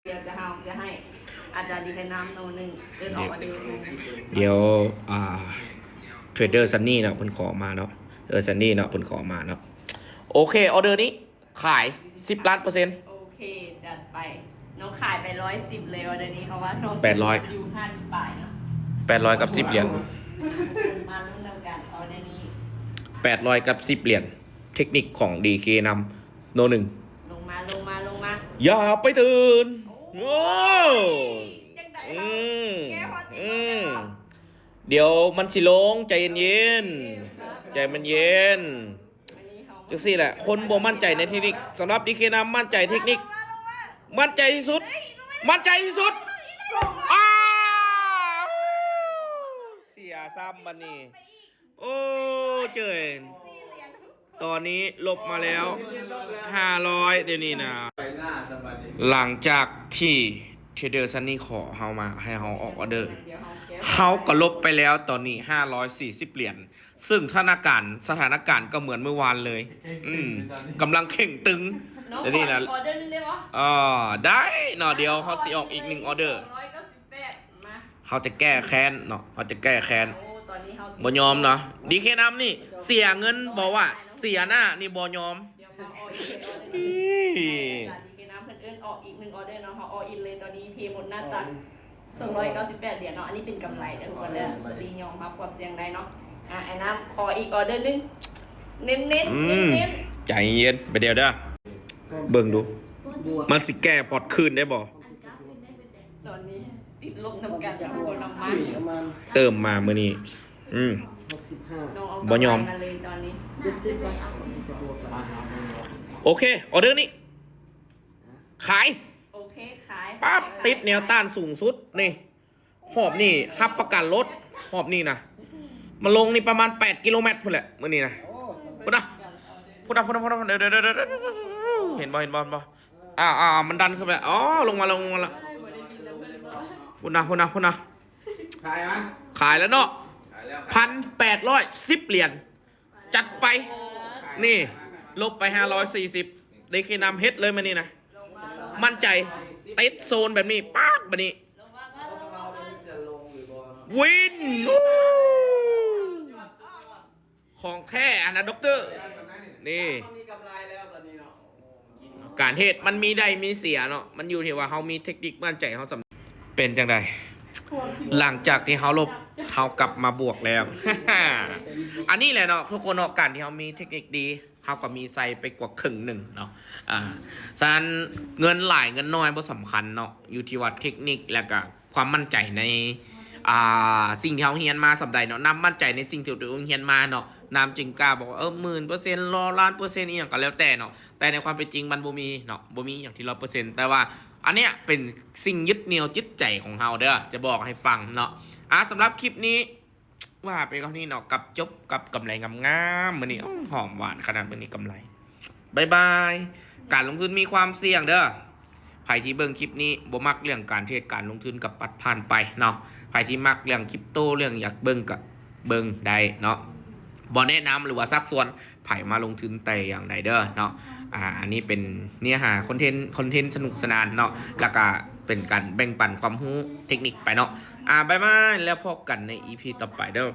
ດຽວຈະເຮົາຈະໃຫ້ອາຈານດີແຄນນຳໂນໜຶ່ງເອີ້ນອອກອອເດີ. ດຽວ ອ່າ ເທຣດເດີຊັນນີ້ເນາະ ເພິ່ນຂໍມາເນາະ ເອີ ຊັນນີ້ເນາະ ເພິ່ນຂໍມາເນາະ. ໂອເຄ ອອເດີນີ້ຂາຍສິບລ້ານເປີເຊັນ. ໂອເຄ ຈັດໄປ. ນ້ອງຂາຍໄປຮ້ອຍສິບເລີຍ ອອເດີນີ້ ເພາະວ່ານ້ອງ ແປດຮ້ອຍ ຢູ່ຫ້າສິບປາຍເນາະ ແປດຮ້ອຍກັບສິບຫຼຽນ. ມາລຸ້ນນຳກັນ ອອເດີນີ້ ແປດຮ້ອຍກັບສິບຫຼຽນ. ເທັກນິກຂອງດີເຄນຳໂນໜຶ່ງ. ລົງມາ ລົງມາ ລົງມາ. ຢ່າໄປຕື່ນ. ໂອ້ ໂອ້ຍ ຈັ່ງໃດ ອືມ ແກ້ຮອດຕິດ ອືມ ແລ້ວ. ດຽວມັນຊິລົງ ໃຈເຢັນໆ ໃຈມັນເຢັນ. ຈັ່ງຊີ້ແຫຼະ ຄົນບໍ່ໝັ້ນໃຈໃນເທັກນິກ. ສຳລັບດີເຄນຳໝັ້ນໃຈເທັກນິກ ໝັ້ນໃຈທີ່ສຸດ ໝັ້ນໃຈທີ່ສຸດ. ອ້າວ ເສຍຊ້ຳບັດນີ້. ໂອ້ ເຈີຍ ຕອນນີ້ລົບມາແລ້ວຫ້າຮ້ອຍ ດຽວນີ້ນະ. ຫຼັງຈາກທີ່ເທຣດເດີຊັນນີ້ຂໍເຮົາມາໃຫ້ເຮົາອອກອອເດີ ເຮົາກໍລົບໄປແລ້ວຕອນນີ້ຫ້າຮ້ອຍສີ່ສິບຫຼຽນ. ຊຶ່ງສະຖານະການ ສະຖານະການກໍເໝືອນມື້ວານເລີຍ ອືມ ກຳລັງເຄັ່ງຕຶງ ເນາະ. ດຽວນີ້ນະ ຂໍອີກອອເດີໜຶ່ງໄດ້ບໍ່? ເອີ ໄດ້ເນາະ. ດຽວເຮົາຊິອອກອີກໜຶ່ງອອເດີ ສອງຮ້ອຍເກົ້າສິບແປດ ມາ. ເຮົາຈະແກ້ແຄ້ນເນາະ ເຮົາຈະແກ້ແຄ້ນ. ໂອ້ ຕອນນີ້ເຮົາບໍ່ຍອມເນາະ ດີເຄນຳນີ້ ເສຍເງິນບໍ່ວ່າເສຍໜ້ານີ້ບໍ່ຍອມ. ດຽວມາອອກອີກ ດີເຄນຳເພິ່ນເອີ້ນອອກອີກໜຶ່ງອອເດີເນາະ. ເຮົາອອກອີກເລີຍ ຕອນນີ້ເພໝົດໜ້າຕັກ ສອງຮ້ອຍເກົ້າສິບແປດຫຼຽນເນາະ. ອັນນີ້ເປັນກຳໄລເດີ້ທຸກຄົນເດີ້ ທີ່ຍອມຮັບຄວາມສ່ຽງໄດ້ເນາະ. ອາ ແອນນຳຂໍອີກອອເດີໜຶ່ງ ເນັ້ນໆ ອືມ ເນັ້ນໆ. ໃຈເຢັນ ໄປດຽວເດີ້ ເບິ່ງດູ ມັນຊິແກ້ພອດຄືນໄດ້ບໍ່? ຕອນນີ້ຕິດລົບນຳກັນ ເອີ ເຕີມມາມື້ນີ້ ອືມ ບໍ່ຍອມ. ໂອເຄ ອອເດີນີ້ຂາຍ. ໂອເຄ ຂາຍ ປັບ ຂາຍ ຕິດແນວຕ້ານສູງສຸດນີ້. ຮອບນີ້ຮັບປະກັນໂລດ ຮອບນີ້ນະ ມັນລົງນີ້ປະມານແປດກິໂລແມັດພຸ້ນແຫຼະ ມື້ນີ້ນະ. ພຸ້ນນະ ພຸ້ນນະ ພຸ້ນນະ ພຸ້ນນະ ເຫັນບໍ່ ເຫັນບໍ່ ເຫັນບໍ່? ອ້າວ ອ້າວ ມັນດັນຂຶ້ນໄປແລ້ວ ອໍ ລົງມາ ລົງມາແລ້ວ. ພຸ້ນນະ ພຸ້ນນະ ພຸ້ນນະ ຂາຍມະ ຂາຍແລ້ວເນາະ ຂາຍແລ້ວ ພັນແປດຮ້ອຍສິບຫຼຽນ. ຈັດໄປ ນີ້ ລົບໄປຫ້າຮ້ອຍສີ່ສິບ. ດີເຄນຳເຮັດເລີຍມື້ນີ້ນະ ໝັ້ນໃຈ ຕິດໂຊນແບບນີ້ ປາດ ບາດນີ້ ວິນ ຂອງແທ້ອັນນະ ດັອກເຕີ ນີ້. ການເຮັດມັນມີໄດ້ມີເສຍເນາະ ມັນຢູ່ທີ່ວ່າເຮົາມີເທັກນິກໝັ້ນໃຈເຮົາສ່ຳໃດ. ເປັນຈັ່ງໃດ ຫຼັງຈາກທີ່ເຮົາລົບ ເຮົາກັບມາບວກແລ້ວ? ອັນນີ້ແຫຼະເນາະທຸກຄົນເນາະ ການທີ່ເຮົາມີເທັກນິກດີ ເຮົາກໍມີໄຊໄປກວ່າເຄິ່ງໜຶ່ງເນາະ. ອ່າ ສະນັ້ນເງິນຫຼາຍເງິນໜ້ອຍບໍ່ສຳຄັນເນາະ ຢູ່ທີ່ວ່າເທັກນິກ ແລ້ວກະຄວາມໝັ້ນໃຈໃນ ອ່າ ສິ່ງທີ່ເຮົາຮຽນມາສ່ຳໃດເນາະ. ນຳໝັ້ນໃຈໃນສິ່ງທີ່ຕົວເອງຮຽນມາເນາະ ນຳຈຶ່ງກ້າບອກວ່າ ເອີ ໝື່ນເປີເຊັນ ລ້ານເປີເຊັນ ອີ່ຫຍັງກໍແລ້ວແຕ່ເນາະ. ແຕ່ໃນຄວາມເປັນຈິງມັນບໍ່ມີເນາະ ບໍ່ມີອີ່ຫຍັງທີ່ຮ້ອຍເປີເຊັນ ແຕ່ວ່າອັນເນີ້ຍເປັນສິ່ງຍຶດໜ່ຽວຈິດໃຈຂອງເຮົາເດີ້ ຈະບອກໃຫ້ຟັງເນາະ. ອ່າ ສຳລັບຄລິບນີ້ວ່າໄປເທົ່ານີ້ເນາະ ກັບຈົບກັບກຳໄລງາມໆ ມື້ນີ້ ໂອ້ ຫອມຫວານຂະໜາດ ມື້ນີ້ກຳໄລ. ບາຍບາຍ. ການລົງທຶນມີຄວາມສ່ຽງເດີ້ ໃຜທີ່ເບິ່ງຄລິບນີ້ບໍ່ມັກເລື່ອງການເທຣດການລົງທຶນກໍປັດຜ່ານໄປເນາະ. ໃຜທີ່ມັກເລື່ອງຄຣິບໂຕ ເລື່ອງຢາກເບິ່ງກໍເບິ່ງໄດ້ເນາະ ບໍ່ແນະນຳ ຫຼືວ່າຊັກຊວນໃຜມາລົງທຶນແຕ່ຢ່າງໃດເດີ້ເນາະ. ອ່າ ອັນນີ້ເປັນເນື້ອຫາຄອນເທັນ ຄອນເທັນສະໜຸກສະໜານເນາະ ແລ້ວກະເປັນການແບ່ງປັນຄວາມຮູ້ເທັກນິກໄປເນາະ. ອ່າ ບາຍບາຍ ແລ້ວພົບກັນໃນອີພີຕໍ່ໄປເດີ້.